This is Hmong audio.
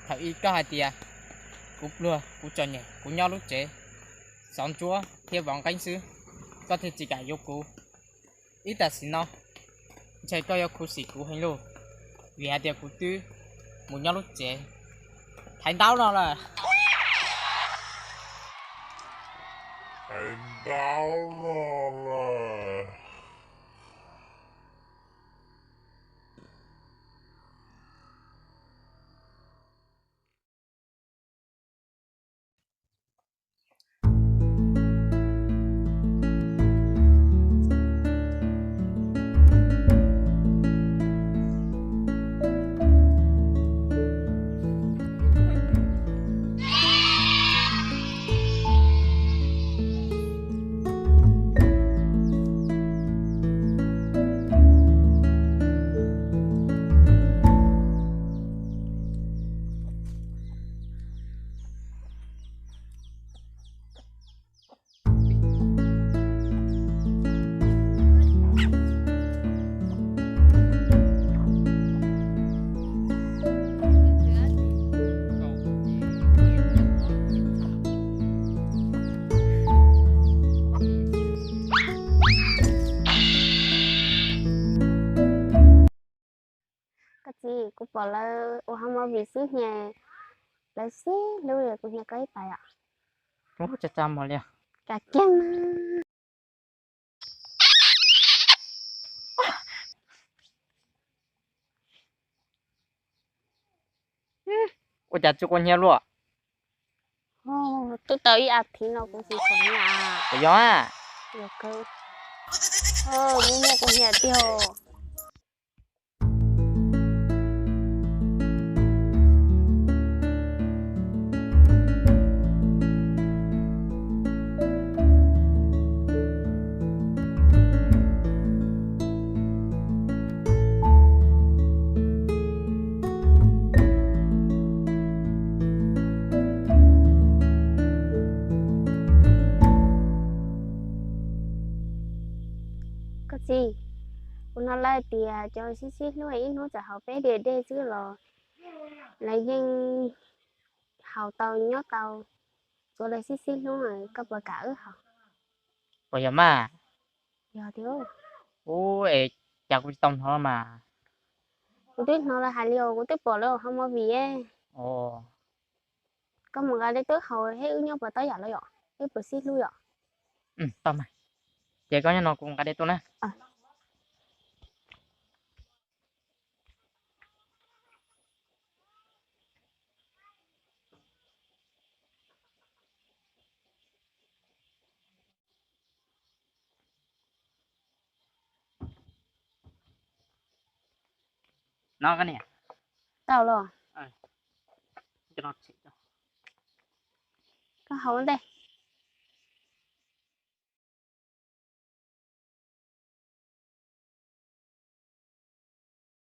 Thaum ub koj hais tias kuv pluag, kuv txom nyem, kuv nyob lub tsev xov ntsuab thiab vov nqeeb xwb, koj thiaj tsis kam yuav kuv. Ib tam sim no ntshe koj yuav khuv xim kuv heev lauj, vim hais tias kuv twb mus nyob lub tsev thaiv ntaub no lawm. Thaiv ntaub no lawm. Koj txiv, kuv pom lawv ua hauv movie xwb hnia, lawv sib hlub li, kuv hnia koj ib pliag os. Ua tsa tsa mos li. Kam kiag mas. Ua cas tsis quaj nyiav luaj? Twb tau ib as thiv no kuv tsis quaj nyiav. Puas yog a? Yog kawg. Muaj muaj quaj nyiav tiag. Koj txiv, kuv hnov lawv tias cov sib sib hlub ib hnub txawm haus peb diav dej xwb los lawv yeej haus tau nyob tau, tsuav lawv sib sib hlub, koj puas kam wb haus? Puas yog mas? Yog tiag. Ub, es cas kuv tsis tau hnov mas. Kuv twb hnov lawv hais li os, kuv twb pom lawv ua hauv movie. Koj mus nqa dej tuaj haus thiab wb nyob puas tab yam los yom, wb puas sib hlub yom? Tau mas, ces koj nyob no kuv nqa dej tuaj na. No koj niam. Tau los. Koj haus ua ntej.